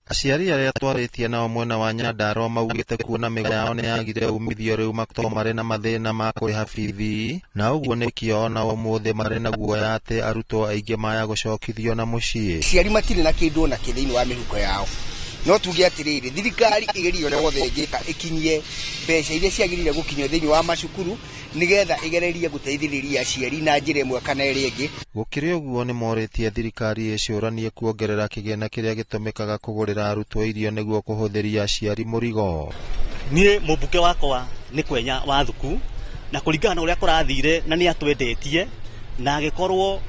Aciari arĩa twarĩtie nao mwena wa Nyandarua maugĩte kuona mĩgũnda yao nĩyagire umithio rĩu makoretwo marĩ na mathĩna ma kũrĩha bithi na ũguo nĩkĩo ona ũmũthĩ marĩ na guoya atĩ arutwo aingĩ maya gũcokithio na mũciĩ. Aciari matirĩ na kĩndũ ona kĩ thĩinĩ wa mĩhuko yao. No tuge atĩrĩrĩ, thirikari ĩgerie ũrĩa wothe ĩngĩka ĩkinyie mbeca iria ciagĩrĩire gũkinyio thĩinĩ wa macukuru nĩgetha ĩgererie gũteithĩrĩria aciari na njĩra ĩmwe kana ĩrĩa ĩngĩ. Gũkĩrĩ ũguo nĩmorĩtie thirikari ĩcũranie kuongerera kĩgĩna kĩrĩa gĩtũmĩkaga kũgũrĩra arutwo irio nĩguo kũhũthĩria aciari mũrigo. Niĩ mũmbunge wakwa nĩ Kwenya wa Thuku, na kũringana na ũrĩa kũrathire na nĩ atwendetie na agĩkorwo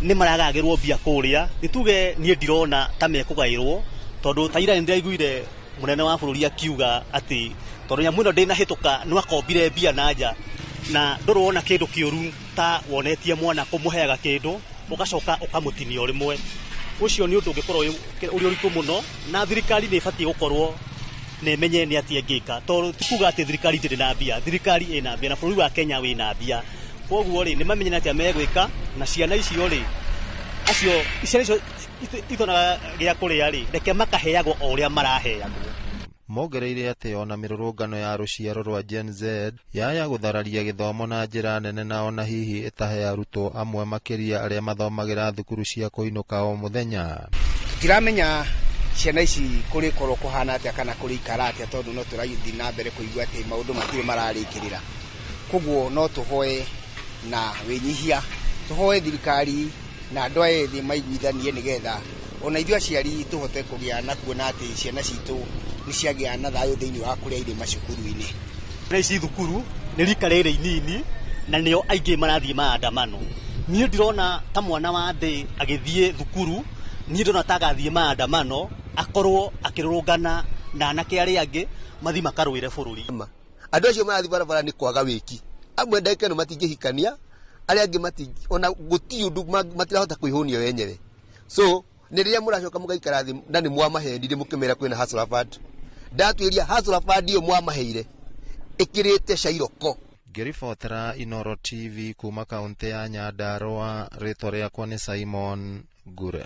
nĩ maragagĩrwo mbia kũrĩa, nĩ tuge niĩ ndirona ta mekũgaĩrwo, tondũ ta ira nĩ ndĩraiguire mũnene wa bũrũri akiuga atĩ tondũ nyamũ ĩno ndĩnahĩtũka no akombire mbia na nja, na ndũrĩ wona kĩndũ kĩũru ta wonetie mwana kũmũheaga kĩndũ ũgacoka ũkamũtinia o rĩmwe. Ũcio nĩ ũndũ ũngĩkorwo ũrĩ ũritũ mũno, na thirikari nĩ ĩbatiĩ gũkorwo na ĩmenye nĩ atĩa ĩngĩka, tondũ ti kuga atĩ thirikari ndĩrĩ na mbia, thirikari ĩna mbia na bũrũri wa Kenya wĩna mbia. Koguo rĩ, nĩ mamenye nĩ atĩa megwĩka, na ciana icio rĩ, acio ciana icio itonaga gĩa kũrĩa rĩ, reke makaheagwo o ũrĩa maraheagwo. Mongereire atĩ ona mĩrũrũngano ya rũciaro rwa Gen Z yaya gũthararia gĩthomo na njĩra nene na ona hihi ĩtahe arutwo amwe makĩria arĩa mathomagĩra thukuru cia kũinũka o mũthenya. Tũtiramenya ciana ici kũrĩkorwo kũhana atĩa kana kũrĩikara atĩa, tondũ no tũrathiĩ na mbere kũigua atĩ maũndũ matirĩ mararĩkĩrĩra. Koguo no tũhoe na wĩnyihia, tũhoe thirikari na andũ aya ethĩ maiguithanie nĩgetha ona ithuĩ aciari tũhote kũgĩa na kuona atĩ ciana citũ nĩ ciagĩa na thayũ thĩinĩ wa kũrĩa irĩ macukuru-inĩ. Ciana ici thukuru nĩ rika rĩrĩ inini na nĩo aingĩ marathiĩ maandamano. Niĩ ndirona ta mwana wa thĩ agĩthiĩ thukuru, niĩ ndĩrona ta agathiĩ maandamano akorwo akĩrũrũngana na anake arĩa angĩ mathiĩ makarũĩre bũrũri. Andũ acio marathiĩ barabara nĩ kwaga wĩki. Amwe ndagĩka ĩno matingĩhikania, arĩa angĩ ona gũtirĩ ũndũ matirahota kwĩhũnia o enyewe. So nĩ rĩrĩa mũracoka mũgaikara thĩ na nĩ mwamahenire mũkĩmera kwĩna Hustler Fund. Ndatuĩria Hustler Fund ĩyo mwamaheire ĩkĩrĩte cairoko. Ngĩribotera Inooro TV kuma kaunti ya Nyandarua, rĩtwa rĩakwa nĩ Simon Ngure.